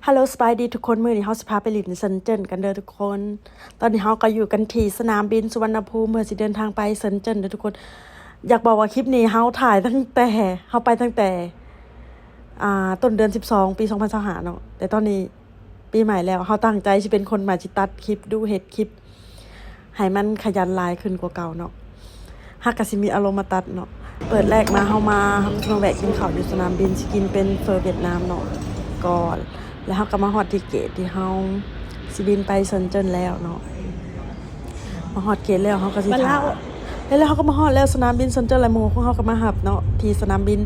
Hello ສະບາຍດີທຸກຄົນ ມື້ນີ້ເຮົາຊິພາໄປຫຼິ້ນເຊິນເຈິນກັນເດີທຸກຄົນ. ຕອນນີ້ເຮົາກໍຢູ່ກັນທີ່ສະໜາມບິນສຸວັນນະພູມ ເພື່ອຊິເດີນທາງໄປເຊິນເຈິນເດີທຸກຄົນ. ຢາກບອກວ່າຄລິບນີ້ເຮົາຖ່າຍຕັ້ງແຕ່ ເຮົາໄປຕັ້ງແຕ່ ອ່າ ຕົ້ນເດືອນສິບສອງ ປີສອງພັນຊາວຫ້າເນາະ ແຕ່ຕອນນີ້ປີໃໝ່ແລ້ວ. ເຮົາຕັ້ງໃຈຊິເປັນຄົນໃໝ່ ຊິຕັດຄລິບ ດູເຮັດຄລິບ ໃຫ້ມັນຂະຫຍັນຫຼາຍຂຶ້ນກວ່າເກົ່າເນາະ. ເຮົາກໍຊິມີອາລົມມາຕັດເນາະ. ເປີດແລກມາ ເຮົາມາ ເຮົາຊິມາແວະກິນເຂົ້າຢູ່ສະໜາມບິນ ຊິກິນເປັນເຝີຫວຽດນາມເນາະກ່ອນ ແລ້ວເຮົາກໍມາຮອດທີ່ເກດທີ່ເຮົາຊິບິນໄປເຊິນເຈິນແລ້ວເນາະ. ມາຮອດເກດແລ້ວ ເຮົາກໍຊິ ແລ້ວ ແລ້ວເຮົາກໍມາຮອດແລ້ວ ສະໜາມບິນເຊິນເຈິນ ແລະ ໝູ່ຂອງເຮົາກໍມາຮັບເນາະ ທີ່ສະໜາມບິນ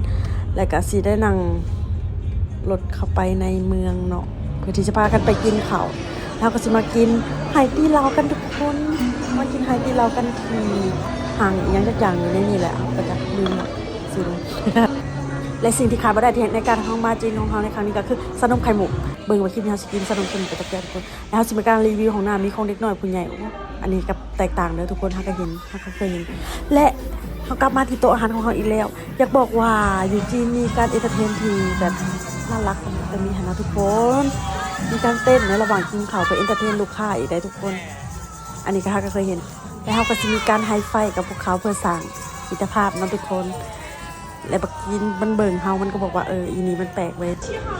ແລ້ວກໍຊິໄດ້ນັ່ງລົດເຂົ້າໄປໃນເມືອງເນາະ ເພື່ອທີ່ຈະພາກັນໄປກິນເຂົ້າ. ເຮົາກໍຊິມາກິນໄຮຕີເລົາກັນທຸກຄົນ ມາກິນໄຮຕີເລົາກັນທີ່ຫ້າງອີ່ຫຍັງຈັກຢ່າງຢູ່ໃນນີ້ແຫຼະ ເຮົາກໍຈັກລືມແລ້ວຊື່ມັນ. ແລະ ສິ່ງທີ່ຂາດບໍ່ໄດ້ທີ່ໃນການທ່ອງມາຈີນຂອງເຮົາໃນຄັ້ງນີ້ກໍຄືຊານົມໄຂ່ມຸກ. ເບິ່ງວ່າຄລິບນີ້ເຮົາຊິກິນຊານົມໄຂ່ມຸກໄປຈັກແກ້ວທຸກຄົນ. ແລ້ວເຮົາຊິມາກາງຣີວິວຫ້ອງນ້ຳ ມີຂອງເດັກນ້ອຍຜູ້ໃຫຍ່. ໂອ້ ອັນນີ້ກໍແຕກຕ່າງເດີທຸກຄົນ ເຮົາກໍເຫັນ ເຮົາກໍເຄີຍເຫັນ. ແລະ ເຮົາກັບມາທີ່ໂຕະອາຫານຂອງເຮົາອີກແລ້ວ. ຢາກບອກວ່າຢູ່ຈີນມີການເອັນເຕີເທນທີ່ແບບໜ້າລັກ ແຕ່ມີຫັ້ນນະທຸກຄົນ ມີການເຕັ້ນໃນລະຫວ່າງກິນເຂົ້າ ເພື່ອເອັນເຕີເທນລູກຄ້າອີກໄດ໋ທຸກຄົນ. ອັນນີ້ກໍເຮົາກໍເຄີຍເຫັນ ແລະ ເຮົາກໍຊິມີການໄຮໄຟກັບພວກເຂົາ ເພື່ອສ້າງມິດຕະພາບເນາະທຸກຄົນ. ແລະ ບັກຈີນມັນເບິ່ງເຮົາ ມັນກໍບອກວ່າ ເອີ ອີນີ້ມັນແປກເວີຍ.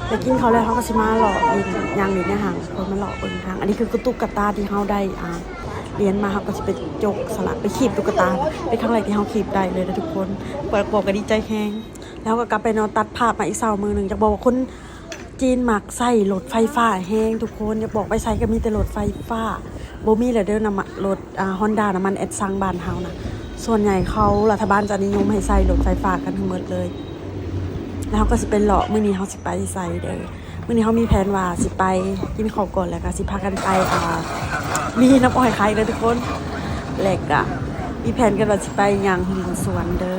ແລະ ກິນເຂົ້າແລ້ວ ເຮົາກໍຊິມາເລາະຫຼິ້ນ ຍ່າງຫຼິ້ນໃນຫ້າງ ເພິ່ນມາເລາະເບິ່ງທາງ. ອັນນີ້ຄືຕຸກກະຕາທີ່ເຮົາໄດ້ ອ່າ ລຽນມາ ເຮົາກໍຊິໄປຈົກສະລະ ໄປຄີບຕຸກກະຕາ. ເປັນຄັ້ງແລກທີ່ເຮົາຄີບໄດ້ເລີຍນະທຸກຄົນ. ບອກ ບອກກໍດີໃຈແຮງ. ແລ້ວເຮົາກໍກັບໄປນອນ ຕັດພາບມາອີກເຊົ້າມື້ໜຶ່ງ. ຢາກບອກວ່າຄົນຈີນມັກໃຊ້ລົດໄຟຟ້າແຮງທຸກຄົນ. ຢາກບອກໄປໃສກໍມີແຕ່ລົດໄຟຟ້າ. ບໍ່ມີແລ້ວເດີ ນ້ຳມັນ ລົດ ອ່າ ຮອນດ້າ ນ້ຳມັນແອັດຊັງບ້ານເຮົານະ. ສ່ວນໃຫຍ່ເຂົາ ລັດຖະບານຈະນິຍົມໃຫ້ໃຊ້ລົດໄຟຟ້າກັນທັງໝົດເລີຍ. ແລ້ວເຮົາກໍຊິໄປເລາະ ມື້ນີ້ເຮົາຊິໄປໃສເດີ. ມື້ນີ້ເຮົາມີແຜນວ່າຊິໄປກິນເຂົ້າກ່ອນ ແລ້ວກໍຊິພາກັນໄປ ອ່າ ມີນ້ຳອ້ອຍຂາຍເດີທຸກຄົນ. ແລ້ວກໍມີແຜນກັນວ່າຊິໄປຍ່າງຫຼິ້ນສວນເດີ.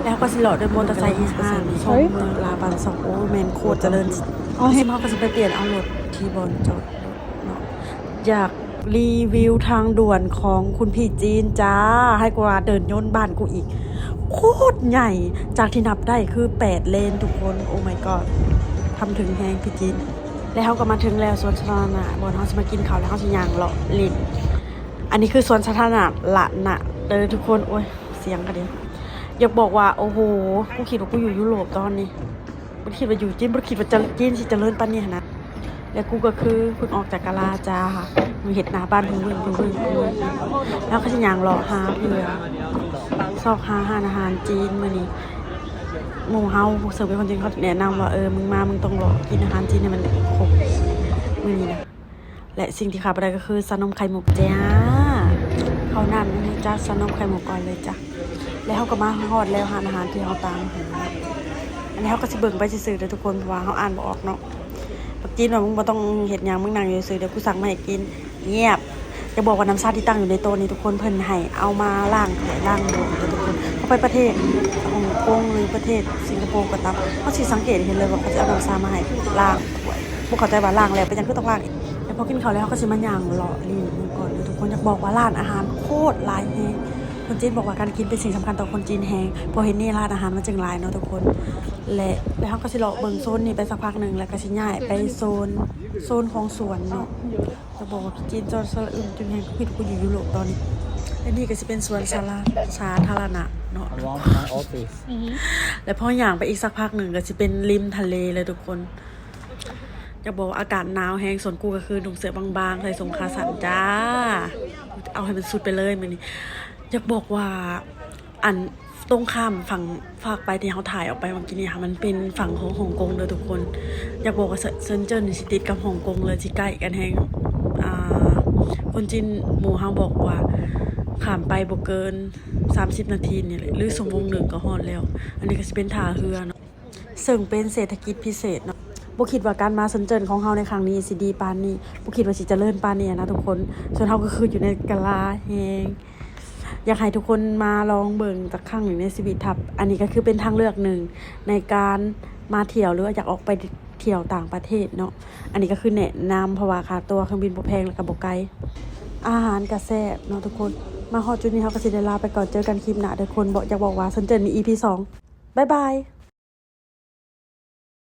ແລ້ວເຮົາກໍຊິເລາະດ້ວຍມໍເຕີໄຊອີກຫ້າ ຊົມເມືອງລາບານຊອງ. ໂອ້ ແມ່ນໂຄດຈະເລີນ. ເຮົາກໍຊິໄປປ່ຽນເອົາລົດທີ່ບ່ອນຈອດເນາະ. ຢາກ ຣີວິວທາງດ່ວນຂອງຄຸນພີ່ຈີນຈ້າ ໃຫ້ກວ່າເດີ່ນຍົນບ້ານກູອີກ ໂຄດໃຫຍ່ ຈາກທີ່ນັບໄດ້ຄືແປດເລນທຸກຄົນ. Oh my god ທຳເຖິງແຮງພີ່ຈີນ. ແລະ ເຮົາກໍມາເຖິງແລ້ວ ສວນສາທາລະນະ ບ່ອນເຮົາຊິມາກິນເຂົ້າ ແລະ ເຮົາຊິຍ່າງເລາະຫຼິ້ນ. ອັນນີ້ຄືສວນສາທາລະນະລະນະເດີທຸກຄົນ. ໂອ້ຍ ສຽງກໍດີ. ຢາກບອກວ່າ ໂອ້ໂຫ ກູຄິດວ່າກູຢູ່ຢູໂຣບຕອນນີ້. ບໍ່ຄິດວ່າຢູ່ຈີນ ບໍ່ຄິດວ່າຈະ ຈີນຊິຈະເລີນປານນີ້ຫັ້ນນະ. ແລະ ກູກໍຄືເພິ່ງອອກຈາກກາລາຈ້າ ເຮັດໜ້າບ້ານເພິ່ງເບິ່ງ ເພິ່ງເບິ່ງ ເພິ່ງເບິ່ງ. ແລ້ວກໍຊິຍ່າງເລາະຫາເພື່ອຊອກຫາຮ້ານອາຫານຈີນມື້ນີ້. ໝູ່ເຮົາ ເຊິ່ງເປັນຄົນຈີນ ເຂົາແນະນຳວ່າ ເອີ ມຶງມາ ມຶງຕ້ອງເລາະກິນອາຫານຈີນໃຫ້ມັນຄົບມື້ນີ້ນະ. ແລະ ສິ່ງທີ່ຂາດບໍ່ໄດ້ກໍຄືຊານົມໄຂ່ມຸກຈ້າ. ເຂົ້ານ້ຳນີ້ຈ້າ ຊານົມໄຂ່ມຸກກ່ອນເລີຍຈ້າ. ແລະ ເຮົາກໍມາຮອດແລ້ວ ຮ້ານອາຫານທີ່ເຮົາຕາມຫາ. ອັນນີ້ເຮົາກໍຊິເບິ່ງໄປຊື່ໆເດີທຸກຄົນ ເພາະວ່າເຮົາອ່ານບໍ່ອອກເນາະ. ບັກຈີນວ່າ ມຶງບໍ່ຕ້ອງເຮັດຫຍັງ ມຶງນັ່ງຢູ່ຊື່ ດຽວກູສັ່ງມາໃຫ້ກິນ. ງຽບ. ຈະບອກວ່ານ້ຳຊາທີ່ຕັ້ງຢູ່ໃນໂຕະນີ້ທຸກຄົນ ເພິ່ນໃຫ້ເອົາມາລ້າງຖ້ວຍລ້າງບ່ວງເດີທຸກຄົນ. ເຮົາໄປປະເທດຮົງກົງ ຫຼື ປະເທດສິງກະໂປກໍຕາມ ເຮົາຊິສັງເກດເຫັນເລີຍວ່າເຂົາຈະເອົານ້ຳຊາມາໃຫ້ລ້າງຖ້ວຍ. ບໍ່ເຂົ້າໃຈວ່າລ້າງແລ້ວເປັນຫຍັງຄືຕ້ອງລ້າງອີກ. ແລ້ວພໍກິນເຂົ້າແລ້ວ ເຮົາກໍຊິມາຍ່າງເລາະຫຼິ້ນເບິ່ງກ່ອນເດີທຸກຄົນ. ຢາກບອກວ່າຮ້ານອາຫານໂຄດຫຼາຍແຮງ. ຄົນຈີນບອກວ່າການກິນເປັນສິ່ງສຳຄັນຕໍ່ຄົນຈີນແຮງ. ເພາະເຫດນີ້ຮ້ານອາຫານມັນຈຶ່ງຫຼາຍເນາະທຸກຄົນ. ແລະ ແລ້ວເຮົາກໍຊິເລາະເບິ່ງໂຊນນີ້ໄປສັກພັກໜຶ່ງ ແລ້ວກໍຊິຍ້າຍໄປໂຊນ ໂຊນຂອງສວນເນາະ. ຈະບອກວ່າຈີນຈອນສະອະອຶມຈົນແຮງ ຄືຄິດວ່າຢູ່ຢູໂຣບຕອນນີ້. ແລະ ນີ້ກໍຊິເປັນສວນສາລາ ສາທາລະນະເນາະ. ແລະ ພໍຍ່າງໄປອີກສັກພັກໜຶ່ງ ກໍຊິເປັນລິມທະເລເລີຍທຸກຄົນ. ຢາກບອກວ່າອາກາດໜາວແຮງ ສ່ວນກູກໍຄືນຸ່ງເສື້ອບາງໆ ໃສ່ສົ້ງຂາສັ້ນຈ້າ ເອົາໃຫ້ມັນສຸດໄປເລີຍມື້ນີ້. ຢາກບອກວ່າ ອັນ ຕົງຂ້າມຝັ່ງຟາກໄປທີ່ເຮົາຖ່າຍອອກໄປເມື່ອກີ້ນີ້ ມັນເປັນຝັ່ງຂອງຮົງກົງເດີທຸກຄົນ. ຢາກບອກວ່າເຊິນ ເຊິນເຈິນນີ້ຊິຕິດກັບຮົງກົງເລີຍ ຊິໃກ້ກັນແຮງ. ອ່າ ຄົນຈີນໝູ່ເຮົາບອກວ່າ ຂ້າມໄປບໍ່ເກີນສາມສິບນາທີນີ້ແຫຼະ ຫຼື ຊົ່ວໂມງໜຶ່ງກໍຮອດແລ້ວ. ອັນນີ້ກໍຊິເປັນທ່າເຮືອເນາະ ເຊິ່ງເປັນເສດຖະກິດພິເສດເນາະ. ບໍ່ຄິດວ່າການມາເຊິນເຈິນຂອງເຮົາໃນຄັ້ງນີ້ຊິດີປານນີ້ ບໍ່ຄິດວ່າຊິຈະເລີນປານນີ້ນະທຸກຄົນ. ສ່ວນເຮົາກໍຄືຢູ່ໃນກະລາແຮງ. ຢາກໃຫ້ທຸກຄົນມາລອງເບິ່ງຈັກຄັ້ງໜຶ່ງໃນຊີວິດທັບ. ອັນນີ້ກໍຄືເປັນທາງເລືອກໜຶ່ງໃນການມາທ່ຽວ ຫຼືວ່າຢາກອອກໄປທ່ຽວຕ່າງປະເທດເນາະ. ອັນນີ້ກໍຄືແນະນຳ ເພາະວ່າຄ່າຕົ໋ວເຄື່ອງບິນບໍ່ແພງ ແລ້ວກໍບໍ່ໄກ. ອາຫານກໍແຊບເນາະທຸກຄົນ. ມາຮອດຈຸດນີ້ເຮົາກໍຊິໄດ້ລາໄປກ່ອນ. ເຈີກັນຄລິບໜ້າເດີທຸກຄົນ. ຢາກບອກວ່າເຊິນເຈິນມີອີພີສອງ. ບາຍບາຍ.